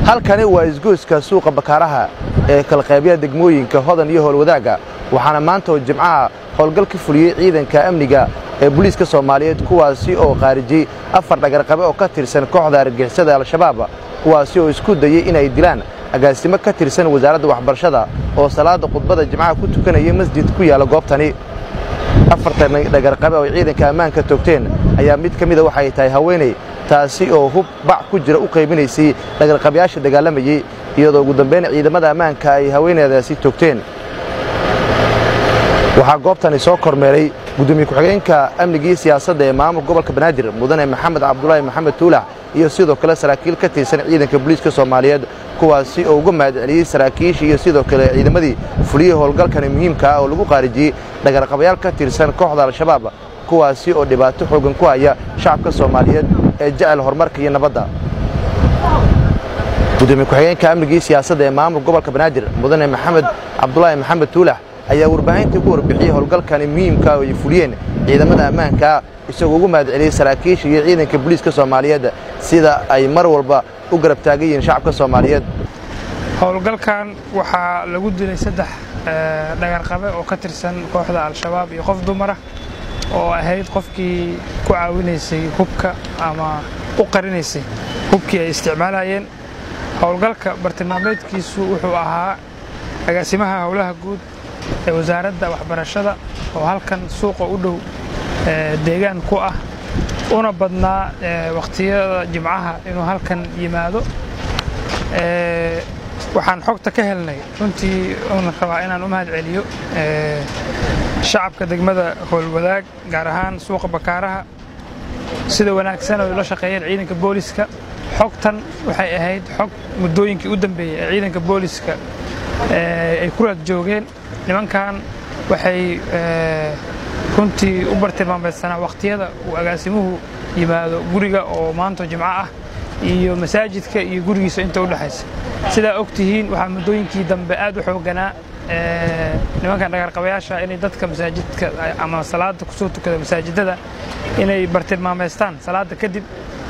Halkani waa isgoyska suuqa Bakaaraha ee kala qaybiya degmooyinka Hodan iyo Howlwadaaga, waxaana maanta oo Jimcaha howlgal ka fuliyey ciidanka amniga ee booliiska Soomaaliyeed, kuwaasi oo khaarijiyey 4 dhagarqabe oo ka tirsan kooxda argagixisada Al-Shabaab, kuwaasi oo isku dayey inay dilaan agaasimo ka tirsan wasaaradda waxbarashada oo salaada khudbada Jimcaha ku tukanayay masjid ku yaala goobtani. 4 dhagarqabe oo ciidanka ammaanka toogteen ayaa mid ka mid a waxay tahay haweeney, taasi oo hub bac ku jira u qaybinaysay dhagarqabayaasha dagaalamayey, iyadoo ugu dambeyn ciidamada ammaanka ay haweeneydaasi toogteen. Waxaa goobtani soo kormeeray gudoomiye ku-xigeenka amniga iyo siyaasadda ee maamulka gobolka Banaadir, mudane Maxamed Cabdulaahi Maxamed Tuulax, iyo sidoo kale saraakiil ka tirsan ciidanka booliiska Soomaaliyeed, kuwaasi oo uga mahad celiyey saraakiisha iyo sidoo kale ciidamadii fuliyey howlgalkani muhiimka ah oo lagu qaarijiyey dhagarqabayaal ka tirsan kooxda Al-Shabaab, kuwaasi oo dhibaato xooggan ku haya shacabka Soomaaliyeed ee jecel horumarka iyo nabadda. Gudoomiye ku-xigeenka amniga iyo siyaasadda ee maamulka gobolka Banaadir, mudane Maxamed Cabdulaahi Maxamed Tuulax, ayaa warbaahintii ku warbixiyey howlgalkani muhiimka oo ay fuliyeen ciidamada ammaanka, isagoo ugu mahad celiyey saraakiisha iyo ciidanka booliiska Soomaaliyeed sida ay mar walba u garab taagan yihiin shacabka Soomaaliyeed. Howlgalkan waxaa lagu dilay 3 dhagarqabe oo ka tirsan kooxda Al-Shabaab iyo qof dumar ah oo ahayd qofkii ku caawinaysay hubka ama u qarinaysay hubkii ay isticmaalayeen. Howlgalka bartilmaameedkiisu wuxuu ahaa agaasimaha howlaha guud ee wasaaradda waxbarashada oo halkan suuqa u dhow deegaan ku ah, una badnaa waqtiyada Jimcaha inuu halkan yimaado. Waxaan xogta ka helnay runtii oona rabaa inaan u mahad celiyo shacabka degmada Howlwadaag, gaar ahaan suuqa Bakaaraha, sida wanaagsan oo la shaqeeyeen ciidanka booliska. Xogtan waxay ahayd xog muddooyinkii u dambeeyey ee ciidanka booliska ay ku raad joogeen nimankan. Waxay runtii u bartilmaameysanaa waqtiyada uu agaasimuhu yimaado guriga oo maanta Jimco ah, iyo masaajidka iyo gurigiisa inta u dhexaysa. Sidaa og tihiin, waxaa muddooyinkii dambe aad u xoogganaa nimankan dhagarqabayaasha inay dadka masaajidka ama salaada kusoo tukada masaajidada inay bartilmaameystaan salaada kadib.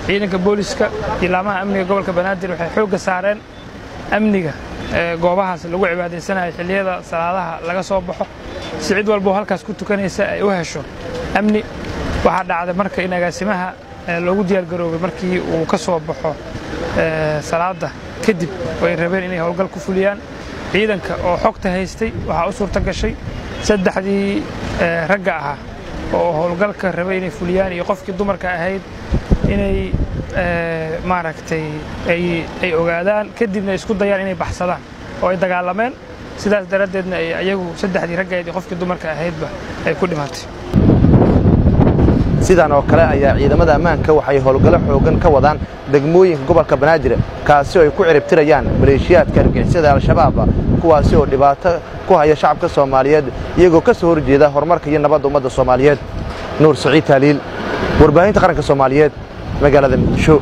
Ciidanka booliska iyo laamaha amniga gobolka Banaadir waxay xoogga saareen amniga goobahaas lagu cibaadaysanayo xilliyada salaadaha laga soo baxo, si cid walbo halkaas ku tukanaysa ay u hesho amni. Waxaa dhacday marka in agaasimaha loogu diyaargaroobay markii uu ka soo baxo salaada kadib oo ay rabeen inay howlgal ku fuliyaan. Ciidanka oo xogta haystay waxaa u suurto gashay 3dii ragga ahaa oo howlgalka rabay inay fuliyaan iyo qofkii dumarka ahayd inay maaragtay ay ogaadaan, kadibna isku dayaan inay baxsadaan oo ay dagaalameen, sidaas daraaddeedna ay ayagu 3dii raggayd iyo qofkii dumarka ahaydba ay ku dhimatay. Sidan oo kale ayaa ciidamada ammaanka waxay howlgallo xooggan ka wadaan degmooyinka gobolka Banaadir, kaasi oo ay ku ciribtirayaan maleeshiyaadka argixisada Al-Shabaab, kuwaasi oo dhibaato ku haya shacabka Soomaaliyeed iyagoo ka soo horjeeda horumarka iyo nabadda ummadda Soomaaliyeed. Nuur Saciid Taaliil, warbaahinta qaranka Soomaaliyeed, magaalada Muqdisho.